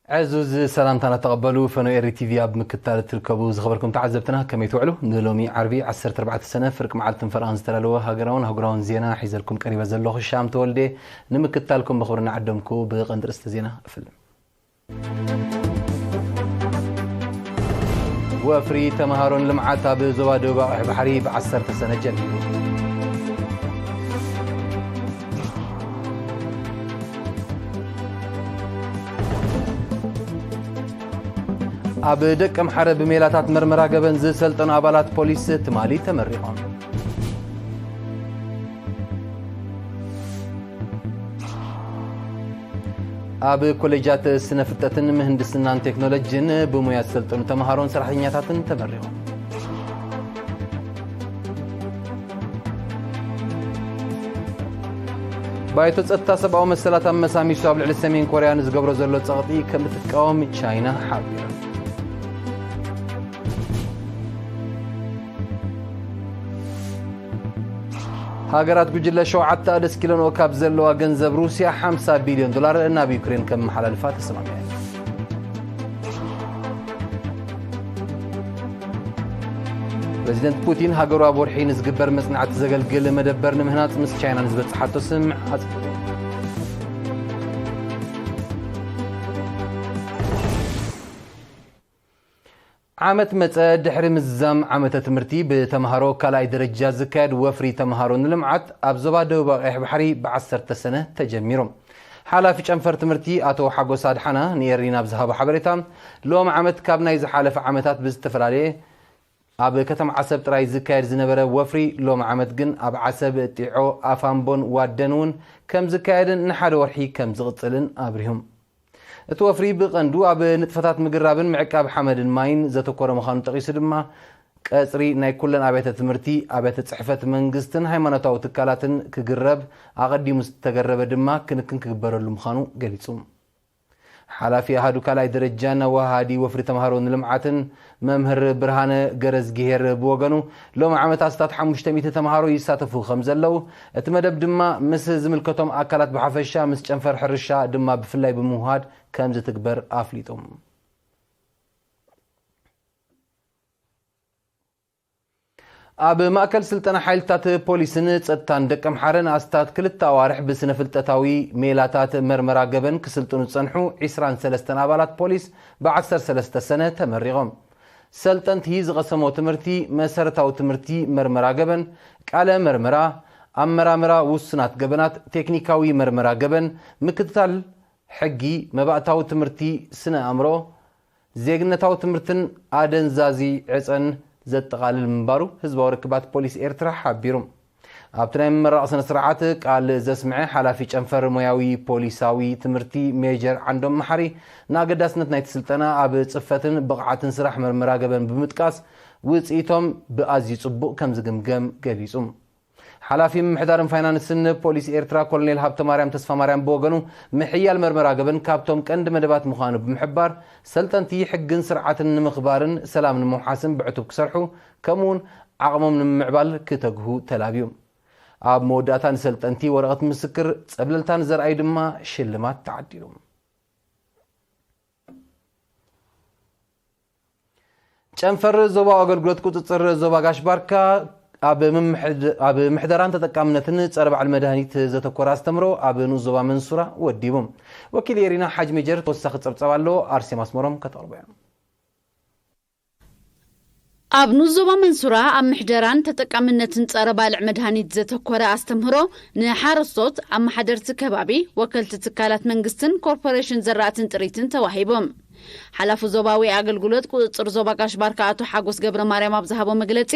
ዕዙዝ ሰላምታና ተቐበሉ። ፈኖ ኤሪ ቲቪ ኣብ ምክታል እትርከቡ ዝኸበርኩም ተዓዘብትና፣ ከመይ ትውዕሉ? ንሎሚ ዓርቢ ዓሰርተ ኣርባዕተ ሰነ ፍርቂ መዓልትን ፈረቓን ዝተዳለወ ሃገራውን ኣህጉራውን ዜና ሒዘልኩም ቀሪበ ዘለኹ ሻም ተወልደ። ንምክታልኩም ብኽብሪ እናዓደምኩ ብቐንዲ ርእስተ ዜና እፍልም። ወፍሪ ተምሃሮን ልምዓት ኣብ ዞባ ደቡብ ኣቕሕ ባሕሪ ብዓሰርተ ሰነ ጀሚሩ። ኣብ ደቀምሓረ ብሜላታት መርመራ ገበን ዝሰልጠኑ ኣባላት ፖሊስ ትማሊ ተመሪቖም። ኣብ ኮሌጃት ስነ ፍልጠትን ምህንድስናን ቴክኖሎጂን ብሞያ ዝሰልጠኑ ተምሃሮን ሰራሕተኛታትን ተመሪቖም። ባይቶ ጸጥታ ሰብኣዊ መሰላት ኣመሳሚሱ ኣብ ልዕሊ ሰሜን ኮርያ ንዝገብሮ ዘሎ ጸቕጢ ከም እትቃወም ቻይና ሓቢራ። ሃገራት ጉጅለ ሸውዓተ ኣደስኪለንኦ ካብ ዘለዋ ገንዘብ ሩስያ ሓምሳ ቢልዮን ዶላር ናብ ዩክሬን ከም መሓላልፋ ተሰማሚዐን። ፕረዚደንት ፑቲን ሃገሩ ኣብ ወርሒ ንዝግበር መጽናዕቲ ዘገልግል መደበር ንምህናጽ ምስ ቻይና ንዝበጽሓቶ ስምምዕ ኣጽዲቑ። ዓመት መጸ ድሕሪ ምዝዛም ዓመተ ትምህርቲ ብተምሃሮ ካልኣይ ደረጃ ዝካየድ ወፍሪ ተምሃሮ ንልምዓት ኣብ ዞባ ደቡብ ኣቕሕ ባሕሪ ብዓሰርተ ሰነ ተጀሚሩ። ሓላፊ ጨንፈር ትምህርቲ ኣቶ ሓጎስ ኣድሓና ንኤሪና ኣብ ዝሃቦ ሓበሬታ፣ ሎም ዓመት ካብ ናይ ዝሓለፈ ዓመታት ብዝተፈላለየ ኣብ ከተማ ዓሰብ ጥራይ ዝካየድ ዝነበረ ወፍሪ ሎም ዓመት ግን ኣብ ዓሰብ፣ ጢዖ፣ ኣፋምቦን ዋደን እውን ከም ዝካየድን ንሓደ ወርሒ ከም ዝቕጽልን ኣብሪሁም። እቲ ወፍሪ ብቐንዱ ኣብ ንጥፈታት ምግራብን ምዕቃብ ሓመድን ማይን ዘተኮረ ምዃኑ ጠቒሱ ድማ፣ ቀጽሪ ናይ ኩለን ኣብያተ ትምህርቲ፣ ኣብያተ ጽሕፈት መንግስትን ሃይማኖታዊ ትካላትን ክግረብ፣ ኣቐዲሙ ዝተገረበ ድማ ክንክን ክግበረሉ ምዃኑ ገሊጹ። ሓላፊ ኣሃዱ ካልኣይ ደረጃን ኣወሃሃዲ ወፍሪ ተምሃሮ ንልምዓትን መምህር ብርሃነ ገረዝግሄር ብወገኑ፣ ሎም ዓመት ኣስታት ሓሙሽተ ሚእቲ ተምሃሮ ይሳተፉ ከም ዘለዉ፣ እቲ መደብ ድማ ምስ ዝምልከቶም ኣካላት ብሓፈሻ፣ ምስ ጨንፈር ሕርሻ ድማ ብፍላይ ብምውሃድ ከም ዝትግበር ኣፍሊጡ። ኣብ ማእከል ስልጠና ሓይልታት ፖሊስን ጸጥታን ደቀምሓረ ንኣስታት ክልተ ኣዋርሕ ብስነ ፍልጠታዊ ሜላታት መርመራ ገበን ክስልጥኑ ዝጸንሑ ዒስራን ሰለስተን ኣባላት ፖሊስ ብዓሰርተ ሰለስተ ሰነ ተመሪቖም። ሰልጠንቲ ዝቐሰሞ ትምህርቲ መሰረታዊ ትምህርቲ መርመራ ገበን፣ ቃለ መርመራ፣ ኣመራምራ ውሱናት ገበናት፣ ቴክኒካዊ መርመራ ገበን፣ ምክትታል ሕጊ፣ መባእታዊ ትምህርቲ ስነ ኣእምሮ፣ ዜግነታዊ ትምህርትን ኣደንዛዚ ዕጸን ዘጠቓልል ምንባሩ ህዝባዊ ርክባት ፖሊስ ኤርትራ ሓቢሩ። ኣብቲ ናይ ምምራቕ ስነ ስርዓት ቃል ዘስምዐ ሓላፊ ጨንፈር ሞያዊ ፖሊሳዊ ትምህርቲ ሜጀር ዓንዶም መሓሪ፣ ንኣገዳስነት ናይቲ ስልጠና ኣብ ጽፈትን ብቕዓትን ስራሕ መርመራ ገበን ብምጥቃስ፣ ውጽኢቶም ብኣዝዩ ጽቡቕ ከም ዝግምገም ገሊጹ። ሓላፊ ምምሕዳርን ፋይናንስን ፖሊስ ኤርትራ ኮሎኔል ሃብተማርያም ተስፋማርያም ብወገኑ፣ ምሕያል መርመራ ገበን ካብቶም ቀንዲ መደባት ምዃኑ ብምሕባር፣ ሰልጠንቲ ሕግን ስርዓትን ንምኽባርን ሰላም ንምውሓስን ብዕቱብ ክሰርሑ፣ ከምኡውን ዓቕሞም ንምምዕባል ክተግሁ ተላብዩ። ኣብ መወዳእታ ንሰልጠንቲ ወረቐት ምስክር ጸብለልታ ንዘርኣዩ ድማ ሽልማት ተዓዲሉ። ጨንፈር ዞባዊ ኣገልግሎት ቁጽጽር ዞባ ጋሽ ባርካ ኣብ ምምሕድ-፣ ኣብ ምሕደራን ተጠቃምነትን ጸረ ባዕል መድሃኒት ዘተኮረ ኣስተምሮ ኣብ ንኡስ ዞባ መንሱራ ወዲቡ። ወኪል ኤሪና ሓጅ ሜጀር ተወሳኺ ጸብጸብ ኣሎ፣ ኣርሴማ ኣስመሮም ከተቕርቦ እያ። ኣብ ንኡስ ዞባ መንሱራ ኣብ ምሕደራን ተጠቃምነትን ጸረ ባልዕ መድሃኒት ዘተኮረ ኣስተምህሮ ንሓረስቶት፣ ኣመሓደርቲ ከባቢ፣ ወከልቲ ትካላት መንግስትን ኮርፖሬሽን ዘራእትን ጥሪትን ተዋሂቦም። ሓላፊ ዞባዊ ኣገልግሎት ቁጽጽር ዞባ ጋሽ ባርካ ኣቶ ሓጎስ ገብረ ማርያም ኣብ ዝሃቦ መግለጺ፣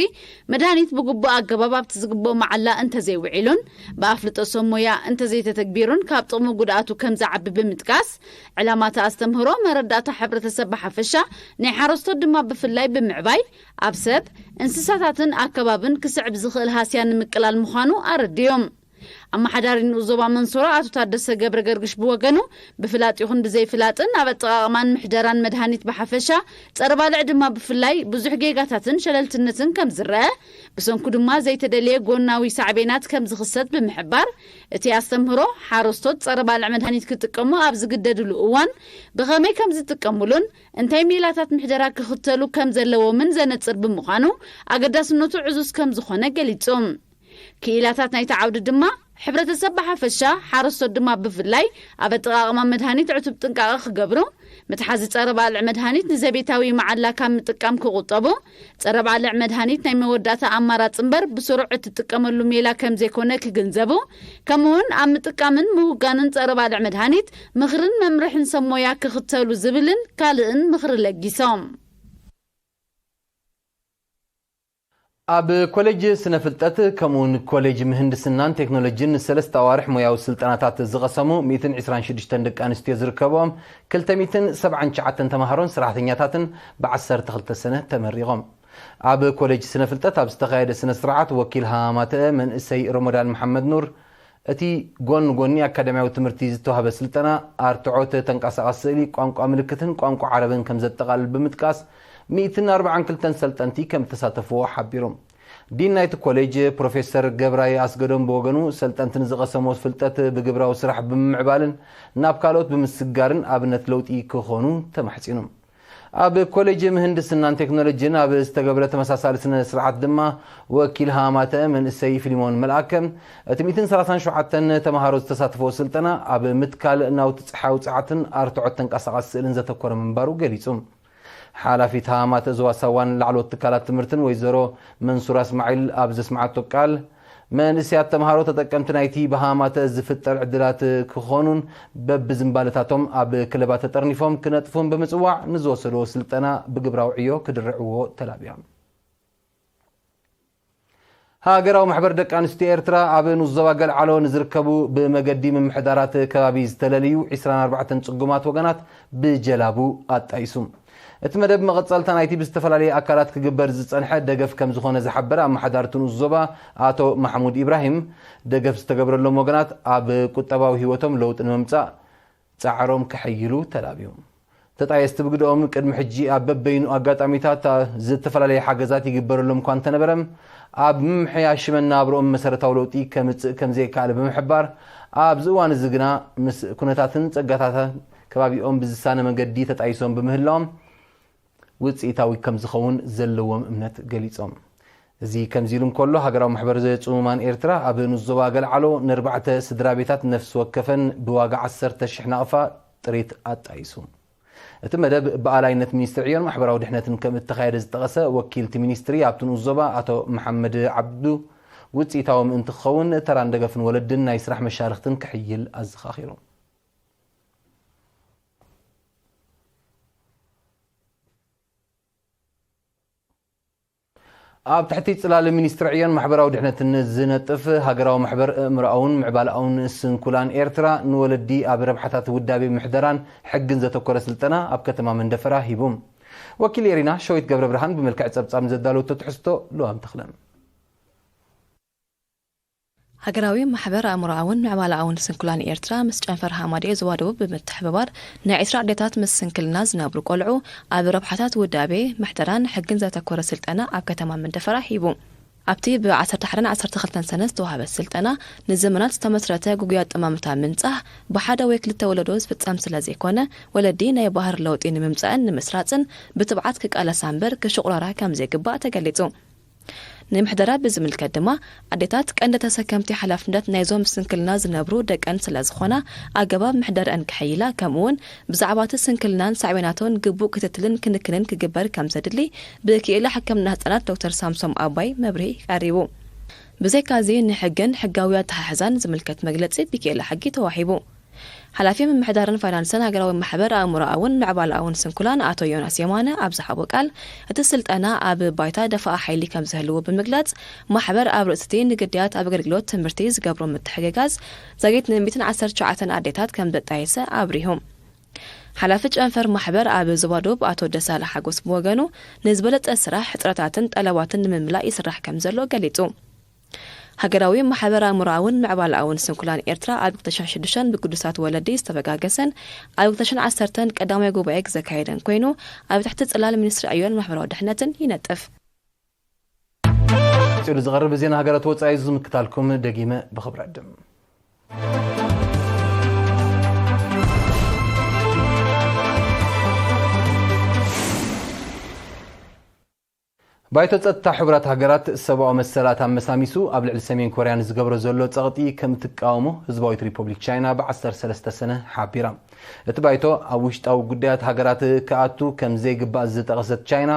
መድሃኒት ብግቡእ ኣገባብ ኣብቲ ዝግብኦ መዓላ እንተዘይውዒሉን ብኣፍልጦ ሰብ ሞያ እንተዘይተተግቢሩን ካብ ጥቕሙ ጉድኣቱ ከም ዝዓቢ ብምጥቃስ፣ ዕላማ እቲ ኣስተምህሮ መረዳእታ ሕብረተሰብ ብሓፈሻ፣ ናይ ሓረስቶት ድማ ብፍላይ ብምዕባይ፣ ኣብ ሰብ፣ እንስሳታትን ኣከባብን ክስዕብ ዝኽእል ሃስያ ንምቅላል ምዃኑ ኣረዲኦም። ኣመሓዳሪ ንኡስ ዞባ መንሶራ ኣቶ ታደሰ ገብረ ገርግሽ ብወገኑ፣ ብፍላጥ ይኹን ብዘይፍላጥን ኣብ ኣጠቓቕማን ምሕደራን መድሃኒት ብሓፈሻ፣ ጸረ ባልዕ ድማ ብፍላይ ብዙሕ ጌጋታትን ሸለልትነትን ከም ዝረአ፣ ብሰንኩ ድማ ዘይተደልየ ጎናዊ ሳዕቤናት ከም ዝኽሰት ብምሕባር፣ እቲ ኣስተምህሮ ሓረስቶት ጸረ ባልዕ መድሃኒት ክጥቀሙ ኣብ ዝግደድሉ እዋን ብኸመይ ከም ዝጥቀሙሉን እንታይ ሜላታት ምሕደራ ክኽተሉ ከም ዘለዎምን ዘነጽር ብምዃኑ ኣገዳስነቱ ዕዙዝ ከም ዝኾነ ገሊጹ። ክኢላታት ናይቲ ዓውዲ ድማ ሕብረተሰብ ብሓፈሻ፣ ሓረስቶት ድማ ብፍላይ ኣብ ኣጠቓቕማ መድሃኒት ዕቱብ ጥንቃቐ ክገብሩ፣ መትሓዚ ጸረ ባልዕ መድሃኒት ንዘቤታዊ መዓላ ካብ ምጥቃም ክቑጠቡ፣ ጸረ ባልዕ መድሃኒት ናይ መወዳእታ ኣማራጺ እምበር ብስሩዕ እትጥቀመሉ ሜላ ከም ዘይኮነ ክግንዘቡ፣ ከምኡውን ኣብ ምጥቃምን ምውጋንን ጸረ ባልዕ መድሃኒት ምኽርን መምርሕን ሰብ ሞያ ክኽተሉ ዝብልን ካልእን ምኽሪ ለጊሶም። ኣብ ኮሌጅ ስነ ፍልጠት ከምኡውን ኮሌጅ ምህንድስናን ቴክኖሎጂን ንሰለስተ ኣዋርሕ ሞያዊ ስልጠናታት ዝቐሰሙ ሚእትን ዕስራን ሽዱሽተን ደቂ ኣንስትዮ ዝርከብኦም ክልተ ሚእትን ሰብዓን ትሽዓተን ተምሃሮን ሰራሕተኛታትን ብዓሰርተ ክልተ ሰነ ተመሪቖም። ኣብ ኮሌጅ ስነ ፍልጠት ኣብ ዝተኻየደ ስነ ስርዓት ወኪል ሃማማተ መንእሰይ ረመዳን መሓመድ ኑር እቲ ጎን ጎኒ ኣካዳሚያዊ ትምህርቲ ዝተዋህበ ስልጠና ኣርትዖት ተንቀሳቓሲ ስእሊ ቋንቋ ምልክትን ቋንቋ ዓረብን ከም ዘጠቓልል ብምጥቃስ ሚእትን ኣርባዓን ክልተን ሰልጠንቲ ከም እተሳተፍዎ ሓቢሩ። ዲን ናይቲ ኮሌጅ ፕሮፌሰር ገብራይ ኣስገዶም ብወገኑ ሰልጠንቲ ንዝቐሰሞ ፍልጠት ብግብራዊ ስራሕ ብምምዕባልን ናብ ካልኦት ብምስጋርን ኣብነት ለውጢ ክኾኑ ተማሕጺኑ። ኣብ ኮሌጅ ምህንድስናን ቴክኖሎጂን ኣብ ዝተገብረ ተመሳሳሊ ስነ ስርዓት ድማ ወኪል ሃማተ መንእሰይ ፊሊሞን መልኣከ እቲ ሚእትን ሰላሳን ሸውዓተን ተምሃሮ ዝተሳተፈዎ ስልጠና ኣብ ምትካል ናውቲ ፀሓይ ውፅዓትን ኣርትዖት ተንቀሳቓሲ ስእልን ዘተኮረ ምንባሩ ገሊፁ። ሓላፊት ሃማተ ዞባ ሳዋን ላዕለዎት ትካላት ትምህርትን ወይዘሮ መንሱራ እስማዒል ኣብ ዘስምዓቶ ቃል መንእሰያት ተምሃሮ ተጠቀምቲ ናይቲ ብሃማተ ዝፍጠር ዕድላት ክኾኑን በብዝንባለታቶም ኣብ ክለባት ተጠርኒፎም ክነጥፉን ብምጽዋዕ ንዝወሰድዎ ስልጠና ብግብራዊ ዕዮ ክድርዕዎ ተላብዮም። ሃገራዊ ማሕበር ደቂ ኣንስትዮ ኤርትራ ኣብ ንኡስ ዞባ ገልዓሎ ንዝርከቡ ብመገዲ ምምሕዳራት ከባቢ ዝተለልዩ ዕስራን ኣርባዕተን ጽጉማት ወገናት ብጀላቡ ኣጣይሱ። እቲ መደብ መቐጸልታ ናይቲ ብዝተፈላለየ ኣካላት ክግበር ዝጸንሐ ደገፍ ከም ዝኾነ ዝሓበረ ኣመሓዳሪ እቲ ንኡስ ዞባ ኣቶ ማሕሙድ ኢብራሂም፣ ደገፍ ዝተገብረሎም ወገናት ኣብ ቁጠባዊ ህይወቶም ለውጢ ንምምጻእ ጻዕሮም ከሐይሉ ተላብዩ። ተጣየስቲ ብግደኦም፣ ቅድሚ ሕጂ ኣብ በበይኑ ኣጋጣሚታት ዝተፈላለየ ሓገዛት ይግበረሎም እኳ እንተነበረ፣ ኣብ ምምሕያሽ መናብሮኦም መሰረታዊ ለውጢ ከምጽእ ከም ዘይከኣለ ብምሕባር፣ ኣብዚ እዋን እዚ ግና ምስ ኩነታትን ጸጋታትን ከባቢኦም ብዝሳነ መገዲ ተጣይሶም ብምህላዎም ውጽኢታዊ ከም ዝኸውን ዘለዎም እምነት ገሊጾም። እዚ ከምዚ ኢሉ እንከሎ፣ ሃገራዊ ማሕበር ጽሙማን ኤርትራ ኣብ ንኡስ ዞባ ገልዓሎ ንኣርባዕተ ስድራ ቤታት ነፍሲ ወከፈን ብዋጋ ዓሰርተ ሽሕ ናቕፋ ጥሪት ኣጣይሱ። እቲ መደብ ብኣላይነት ሚኒስትሪ ዕዮን ማሕበራዊ ድሕነትን ከም እተኻየደ ዝጠቐሰ ወኪል እቲ ሚኒስትሪ ኣብቲ ንኡስ ዞባ ኣቶ መሓመድ ዓብዱ፣ ውጽኢታዊ ምእንቲ ክኸውን ተራን ደገፍን ወለድን ናይ ስራሕ መሻርኽትን ክሕይል ኣዘኻኺሩ። ኣብ ትሕቲ ጽላል ሚኒስትሪ ዕዮን ማሕበራዊ ድሕነትን ዝነጥፍ ሃገራዊ ማሕበር ኣእምሮኣውን ምዕባለኣውን ስንኩላን ኤርትራ ንወለዲ ኣብ ረብሓታት ውዳቤ ምሕደራን ሕግን ዘተኮረ ስልጠና ኣብ ከተማ መንደፈራ ሂቡ። ወኪል ኤሪና ሸዊት ገብረ ብርሃን ብመልክዕ ጸብጻብ ንዘዳለወቶ ትሕዝቶ ልዋም ተኽለ። ሃገራዊ ማሕበር ኣእምሮኣውን ምዕባለኣውን ስንኩላን ኤርትራ ምስ ጨንፈር ሃማድኤ ዞባ ደቡብ ብምትሕብባር ንዒስራ ኣዴታት ምስ ስንክልና ዝነብሩ ቆልዑ ኣብ ረብሓታት ውዳቤ ምሕደራን ሕግን ዘተኮረ ስልጠና ኣብ ከተማ መንደፈራ ሂቡ። ኣብቲ ብ ዓሰርተ ሓደን ዓሰርተ ክልተን ሰነ ዝተዋህበ ስልጠና ንዘመናት ዝተመስረተ ግጉይ ኣጠማምታ ምንጻህ ብሓደ ወይ ክልተ ወለዶ ዝፍጸም ስለ ዘይኮነ ወለዲ ናይ ባህሪ ለውጢ ንምምጻእን ንምስራጽን ብትብዓት ክቃለሳ እምበር ክሽቑራራ ከም ዘይግባእ ተገሊጹ። ንምሕደራ ብዝምልከት ድማ ኣዴታት ቀንዲ ተሰከምቲ ሓላፍነት ናይዞም ስንክልና ዝነብሩ ደቀን ስለ ዝኾና ኣገባብ ምሕደርአን ክሕይላ ከምኡ እውን ብዛዕባ እቲ ስንክልናን ሳዕቤናቶን ግቡእ ክትትልን ክንክንን ክግበር ከም ዘድሊ ብክኢላ ሕክምና ህጻናት ዶክተር ሳምሶም ኣባይ መብርሂ ቀሪቡ። ብዘይካዚ ንሕግን ሕጋዊ ኣተሓሕዛን ዝምልከት መግለጺ ብክኢላ ሕጊ ተዋሂቡ። ሓላፊ ምምሕዳርን ፋይናንስን ሃገራዊ ማሕበር ኣእምሮኣውን ምዕባለኣውን ስንኩላን ኣቶ ዮናስ የማነ ኣብ ዝሃቦ ቃል፣ እቲ ስልጠና ኣብ ባይታ ደፋኣ ሓይሊ ከም ዝህልዎ ብምግላጽ፣ ማሕበር ኣብ ርእስቲ ንግዳያት ኣብ ኣገልግሎት ትምህርቲ ዝገብሮ ምትሕግጋዝ ዛጊት ን ሚእትን ዓሰርተ ትሽዓተን ኣዴታት ከም ዘጣየሰ ኣብሪሁ። ሓላፊ ጨንፈር ማሕበር ኣብ ዞባ ደቡብ ኣቶ ደሳለ ሓጎስ ብወገኑ፣ ንዝበለጸ ስራሕ ሕጽረታትን ጠለባትን ንምምላእ ይስራሕ ከም ዘሎ ገሊጹ። ሃገራዊ ማሕበራዊ ምርኣውን ምዕባለኣውን ስንኩላን ኤርትራ ኣብ ክልተ ሽሕን ሽዱሽተን ብግዱሳት ወለዲ ዝተበጋገሰን ኣብ ክልተ ሽሕን ዓሰርተን ቀዳማይ ጉባኤ ክዘካየደን ኮይኑ፣ ኣብ ትሕቲ ጽላል ሚኒስትሪ ዕዮን ማሕበራዊ ድሕነትን ይነጥፍ። ጽሉ ዝቐርብ ዜና ሃገራት ወጻኢ ዝምክታልኩም ደጊመ ብኽብሪ ዕድም። ባይቶ ጸጥታ ሕቡራት ሃገራት ሰብኣዊ መሰላት ኣመሳሚሱ ኣብ ልዕሊ ሰሜን ኮርያ ንዝገብሮ ዘሎ ጸቕጢ ከም ትቃወሞ ህዝባዊት ሪፐብሊክ ቻይና ብ ዓሰርተ ሰለስተ ሰነ ሓቢራ። እቲ ባይቶ ኣብ ውሽጣዊ ጉዳያት ሃገራት ክኣቱ ከም ዘይግባእ ዝጠቐሰት ቻይና፣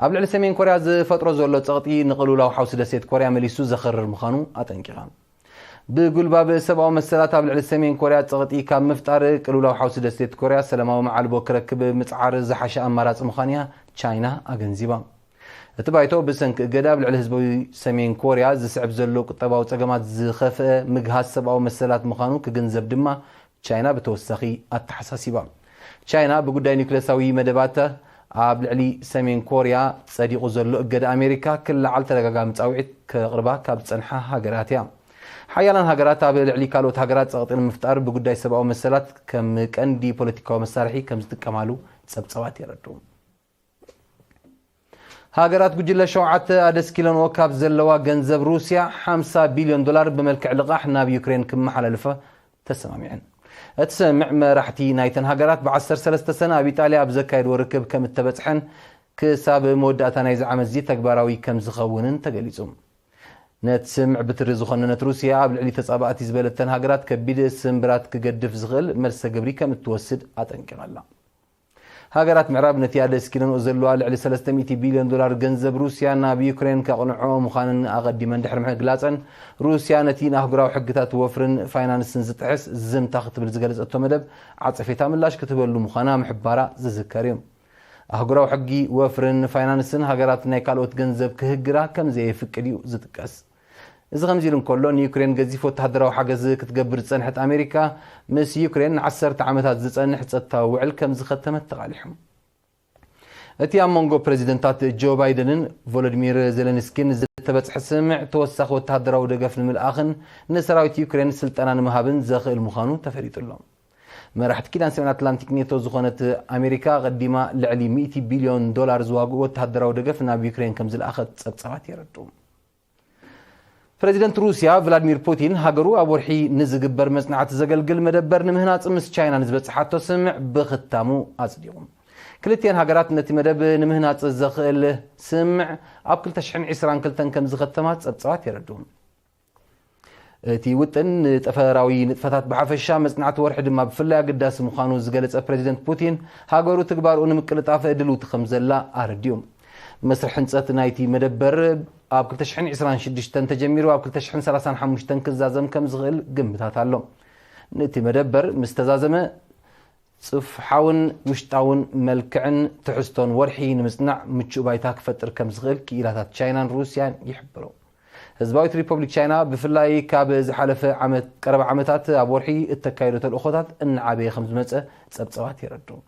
ኣብ ልዕሊ ሰሜን ኮርያ ዝፈጥሮ ዘሎ ጸቕጢ ንቕልውላው ሓውሲ ደሴት ኮርያ መሊሱ ዘኸርር ምዃኑ ኣጠንቂቓ። ብጉልባብ ሰብኣዊ መሰላት ኣብ ልዕሊ ሰሜን ኮርያ ጸቕጢ ካብ ምፍጣር፣ ቅልውላው ሓውሲ ደሴት ኮርያ ሰላማዊ መዓልቦ ክረክብ ምጽዓር ዝሓሸ ኣማራጺ ምዃኑ'ያ ቻይና ኣገንዚባ። እቲ ባይቶ ብሰንኪ እገዳ ኣብ ልዕሊ ህዝባዊ ሰሜን ኮርያ ዝስዕብ ዘሎ ቁጠባዊ ጸገማት ዝኸፍአ ምግሃስ ሰብኣዊ መሰላት ምዃኑ ክግንዘብ ድማ ቻይና ብተወሳኺ ኣተሓሳሲባ። ቻይና ብጉዳይ ኒውክለሳዊ መደባት ኣብ ልዕሊ ሰሜን ኮርያ ጸዲቑ ዘሎ እገዳ ኣሜሪካ ክለዓል ተደጋጋሚ ጻውዒት ከቕርባ ካብ ዝጸንሓ ሃገራት እያ። ሓያላን ሃገራት ኣብ ልዕሊ ካልኦት ሃገራት ጸቕጢ ንምፍጣር ብጉዳይ ሰብኣዊ መሰላት ከም ቀንዲ ፖለቲካዊ መሳርሒ ከም ዝጥቀማሉ ጸብጸባት የረድኡ። ሃገራት ጉጅለ ሸውዓተ ኣደስኪለንኦ ካብ ዘለዋ ገንዘብ ሩስያ ሓምሳ ቢልዮን ዶላር ብመልክዕ ልቓሕ ናብ ዩክሬን ክመሓላልፋ ተሰማሚዐን። እቲ ስምምዕ መራሕቲ ናይተን ሃገራት ብ ዓሰርተ ሰለስተ ሰነ ኣብ ኢጣልያ ኣብ ዘካየድዎ ርክብ ከም እተበጽሐን ክሳብ መወዳእታ ናይዚ ዓመት እዚ ተግባራዊ ከም ዝኸውንን ተገሊጹ። ነቲ ስምምዕ ብትሪ ዝኾነነት ሩስያ ኣብ ልዕሊ ተጻባእቲ ዝበለተን ሃገራት ከቢድ ስምብራት ክገድፍ ዝኽእል መልሰ ግብሪ ከም እትወስድ ኣጠንቂቓ ኣላ። ሃገራት ምዕራብ ነቲ ኣደስኪለንኦ ዘለዋ ልዕሊ ሰለስተ ሚእቲ ቢልዮን ዶላር ገንዘብ ሩስያ ናብ ዩክሬን ከቕንዕኦ ምዃነን ኣቐዲመን ድሕሪ ምሕግላጸን፣ ሩስያ ነቲ ንኣህጉራዊ ሕግታት ወፍርን ፋይናንስን ዝጥሕስ ዝምታ ክትብል ዝገለጸቶ መደብ ዓጸፌታ ምላሽ ክትህበሉ ምዃና ምሕባራ ዝዝከር እዩ። ኣህጉራዊ ሕጊ ወፍርን ፋይናንስን ሃገራት ናይ ካልኦት ገንዘብ ክህግራ ከም ዘየፍቅድ እዩ ዝጥቀስ። እዚ ከምዚ ኢሉ እንከሎ፣ ንዩክሬን ገዚፍ ወተሃደራዊ ሓገዝ ክትገብር ዝጸንሐት ኣሜሪካ፣ ምስ ዩክሬን ንዓሰርተ ዓመታት ዝጸንሕ ጸጥታዊ ውዕል ከም ዝኸተመት ተቓሊሑ። እቲ ኣብ መንጎ ፕረዚደንታት ጆ ባይደንን ቮሎዲሚር ዜለንስኪን ዝተበጽሐ ስምምዕ፣ ተወሳኺ ወተሃደራዊ ደገፍ ንምልኣኽን ንሰራዊት ዩክሬን ስልጠና ንምሃብን ዘኽእል ምዃኑ ተፈሊጡ ኣሎ። መራሕቲ ኪዳን ሰሜን ኣትላንቲክ ኔቶ ዝኾነት ኣሜሪካ፣ ኣቐዲማ ልዕሊ ሚእቲ ቢልዮን ዶላር ዝዋግኡ ወተሃደራዊ ደገፍ ናብ ዩክሬን ከም ዝለኣኸት ጸብጻባት የረድኡ። ፕረዚደንት ሩስያ ቭላድሚር ፑቲን፣ ሃገሩ ኣብ ወርሒ ንዝግበር መጽናዕቲ ዘገልግል መደበር ንምህናጽ ምስ ቻይና ንዝበጽሓቶ ስምምዕ ብኽታሙ ኣጽዲቑ። ክልቲኤን ሃገራት ነቲ መደብ ንምህናጽ ዘኽእል ስምምዕ ኣብ ክልተ ሽሕን ዕስራን ክልተን ከም ዝኸተማ ጸብጻባት የረድኡ። እቲ ውጥን ንጠፈራዊ ንጥፈታት ብሓፈሻ፣ መጽናዕቲ ወርሒ ድማ ብፍላይ ኣገዳሲ ምዃኑ ዝገለጸ ፕረዚደንት ፑቲን፣ ሃገሩ ትግባርኡ ንምቅልጣፍ ድልውቲ ከም ዘላ ኣረዲኡ። መስርሕ ህንጸት ናይቲ መደበር ኣብ ክልተ ሽሕን ዕስራን ሽዱሽተን ተጀሚሩ ኣብ ክልተ ሽሕን ሰላሳን ሓሙሽተን ክዛዘም ከም ዝኽእል ግምታት ኣሎ። ነቲ መደበር ምስ ተዛዘመ፣ ጽፍሓውን ውሽጣውን መልክዕን ትሕዝቶን ወርሒ ንምጽናዕ ምቹእ ባይታ ክፈጥር ከም ዝኽእል ክኢላታት ቻይናን ሩስያን ይሕብሩ። ህዝባዊት ሪፐብሊክ ቻይና ብፍላይ ካብ ዝሓለፈ ዓመት፣ ቀረባ ዓመታት ኣብ ወርሒ እተካይዶ ተልእኾታት እናዓበየ ከም ዝመጸ ጸብጻባት የረድኡ።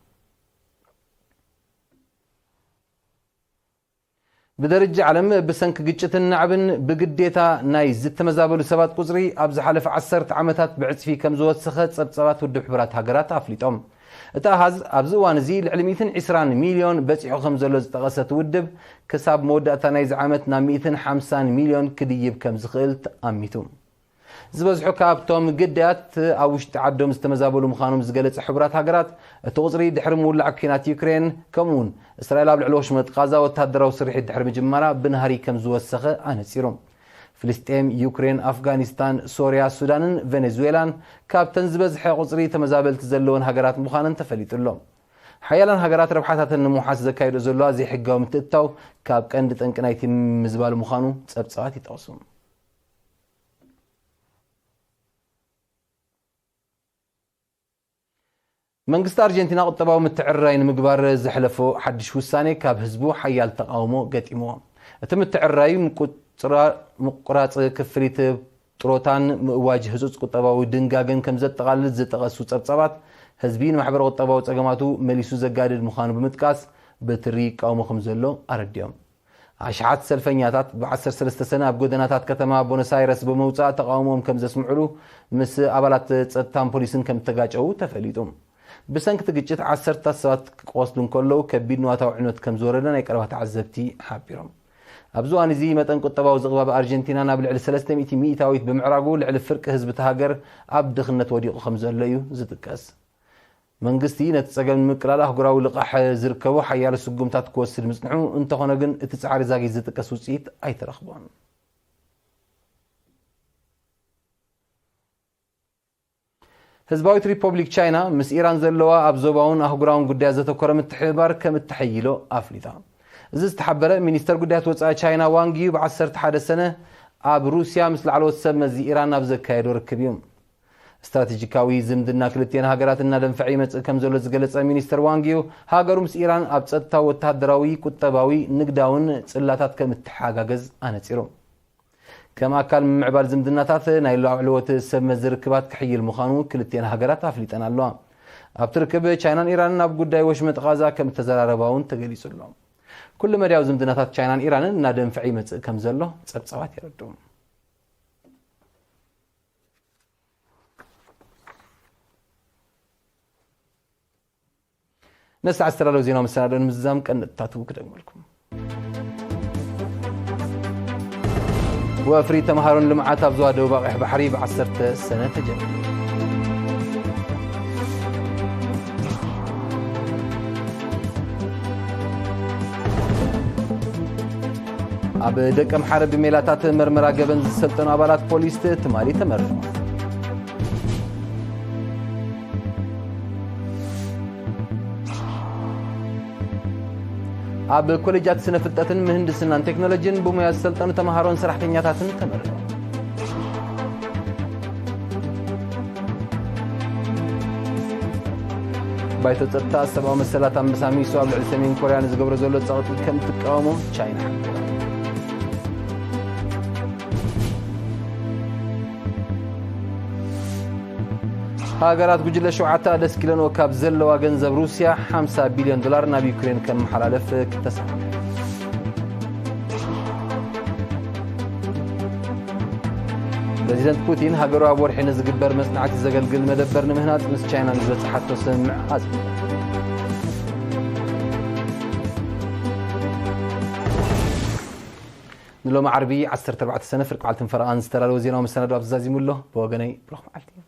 ብደረጃ ዓለም ብሰንኪ ግጭትን ናዕብን ብግዴታ ናይ ዝተመዛበሉ ሰባት ቁጽሪ ኣብ ዝሓለፈ ዓሰርተ ዓመታት ብዕጽፊ ከም ዝወሰኸ ጸብጻባት ውድብ ሕቡራት ሃገራት ኣፍሊጦም። እቲ ኣሃዝ ኣብዚ እዋን እዚ ልዕሊ ሚእትን ዕስራን ሚልዮን በጺሑ ከም ዘሎ ዝጠቐሰ እቲ ውድብ፣ ክሳብ መወዳእታ ናይዚ ዓመት ናብ ሚእትን ሓምሳን ሚልዮን ክድይብ ከም ዝኽእል ተኣሚቱ። ዝበዝሑ ካብቶም ግዳያት ኣብ ውሽጢ ዓዶም ዝተመዛበሉ ምዃኖም ዝገለጸ ሕቡራት ሃገራት፣ እቲ ቁጽሪ ድሕሪ ምውላዕ ኲናት ዩክሬን፣ ከምኡ'ውን እስራኤል ኣብ ልዕሊ ወሽመጥ ቃዛ ወተሃደራዊ ስርሒት ድሕሪ ምጅማራ ብናህሪ ከም ዝወሰኸ ኣነጺሩ። ፍልስጤም፣ ዩክሬን፣ ኣፍጋኒስታን፣ ሶርያ፣ ሱዳንን ቬኔዙዌላን ካብተን ዝበዝሐ ቁጽሪ ተመዛበልቲ ዘለወን ሃገራት ምዃነን ተፈሊጡ ኣሎ። ሓያላን ሃገራት ረብሓታተን ንምውሓስ ዘካይዶ ዘለዋ ዘይሕጋዊ ምትእትታው ካብ ቀንዲ ጠንቂ ናይቲ ምዝባል ምዃኑ ጸብጻባት ይጠቕሱ። መንግስቲ ኣርጀንቲና ቁጠባዊ ምትዕርራይ ንምግባር ዘሕለፎ ሓድሽ ውሳኔ ካብ ህዝቡ ሓያል ተቓውሞ ገጢምዎ። እቲ ምትዕርራይ ምቁጽራ-፣ ምቁራጽ ክፍሊት ጥሮታን ምእዋጅ ህጹጽ ቁጠባዊ ድንጋገን ከም ዘጠቓልል ዝጠቐሱ ጸብጻባት፣ ህዝቢ ንማሕበረ ቁጠባዊ ጸገማቱ መሊሱ ዘጋድድ ምዃኑ ብምጥቃስ፣ በትሪ ይቃወሞ ከም ዘሎ ኣረዲኦም። ኣሽሓት ሰልፈኛታት ብ ዓሰርተ ሰለስተ ሰነ ኣብ ጎደናታት ከተማ ቦነስ ኣይረስ ብምውጻእ ተቓውሞኦም ከም ዘስምዕሉ ምስ ኣባላት ጸጥታን ፖሊስን ከም እተጋጨዉ ተፈሊጡ። ብሰንኪ እቲ ግጭት ዓሰርታት ሰባት ክቖስሉ እንከለዉ፣ ከቢድ ንዋታዊ ዕንወት ከም ዝወረደ ናይ ቀረባ ተዓዘብቲ ሓቢሮም። ኣብዚ እዋን እዚ መጠን ቁጠባዊ ዝቕባብ ኣርጀንቲና ናብ ልዕሊ ሰለስተ ሚእቲ ሚእታዊት ብምዕራጉ፣ ልዕሊ ፍርቂ ህዝቢ እታ ሃገር ኣብ ድኽነት ወዲቑ ከም ዘሎ እዩ ዝጥቀስ። መንግስቲ ነቲ ጸገም ንምቅላል ኣህጉራዊ ልቓሕ ዝርከቦ ሓያሎ ስጉምታት ክወስድ ምጽንሑ፣ እንተኾነ ግን እቲ ጻዕሪ ዛጊት ዝጥቀስ ውጽኢት ኣይተረኽቦን። ህዝባዊት ሪፖብሊክ ቻይና ምስ ኢራን ዘለዋ ኣብ ዞባውን ኣህጉራውን ጉዳያት ዘተኮረ ምትሕብባር ከም እተሐይሎ ኣፍሊጣ። እዚ ዝተሓበረ ሚኒስተር ጉዳያት ወጻኢ ቻይና ዋንግ ዩ ብ ዓሰርተ ሓደ ሰነ ኣብ ሩስያ ምስ ላዕለዎት ሰብ መዚ ኢራን ኣብ ዘካየዶ ርክብ እዩ። ስትራቴጂካዊ ዝምድና ክልቲኤን ሃገራት እናደንፈዐ ይመጽእ ከም ዘሎ ዝገለጸ ሚኒስተር ዋንግ ዩ፣ ሃገሩ ምስ ኢራን ኣብ ጸጥታዊ፣ ወተሃደራዊ፣ ቁጠባዊ፣ ንግዳውን ጽላታት ከም እትሓጋገዝ ኣነጺሩ። ከም ኣካል ምምዕባል ዝምድናታት ናይ ላዕለዎት ሰብ መዚ ርክባት ክሕይል ምዃኑ ክልቲኤን ሃገራት ኣፍሊጠን ኣለዋ። ኣብቲ ርክብ ቻይናን ኢራንን ኣብ ጉዳይ ወሽመጥ ቓዛ ከም እተዘራረባ እውን ተገሊጹ ኣሎ። ኩሉ መዳያዊ ዝምድናታት ቻይናን ኢራንን እናደንፈዐ ይመጽእ ከም ዘሎ ጸብጻባት የረድኡ። ነዚ ሰዓት ዝተዳለወ ዜናዊ መሰናድኦ ንምዝዛም ቀንድታቱ ክደግመልኩም። ወፍሪ ተምሃሮን ልምዓት ኣብ ዞባ ደቡብ ኣቕሕ ባሕሪ ብ ዓሰርተ ሰነ ተጀሚሩ። ኣብ ደቀምሓረ ብሜላታት መርመራ ገበን ዝሰልጠኑ ኣባላት ፖሊስ ትማሊ ተመረቑ። ኣብ ኮሌጃት ስነ ፍልጠትን ምህንድስናን ቴክኖሎጂን ብሞያ ዝሰልጠኑ ተምሃሮን ሰራሕተኛታትን ተመረቑ። ባይቶ ጸጥታ ሰብኣዊ መሰላት ኣመሳሚሱ ኣብ ልዕሊ ሰሜን ኮርያ ንዝገብሮ ዘሎ ጸቕጢ ከም ትቃወሞ ቻይና ሓቢራ። ሃገራት ጉጅለ ሸውዓተ ኣደስኪለንኦ ካብ ዘለዋ ገንዘብ ሩስያ ሓምሳ ቢልዮን ዶላር ናብ ዩክሬን ከመሓላለፍ ክተሰማምዐ። ፕረዚደንት ፑቲን ሃገሩ ኣብ ወርሒ ንዝግበር መጽናዕቲ ዘገልግል መደበር ንምህናጽ ምስ ቻይና ንዝበጽሓቶ ስምምዕ ኣጽኒዑ። ንሎሚ ዓርቢ ዓሰርተ ኣርባዕተ ሰነ ፍርቂ መዓልትን ፈረቓን ዝተዳለወ ዜናዊ መሰናዶ ኣብዚ ዛዚሙ ኣሎ። ብወገነይ ብሩኽ መዓልቲ።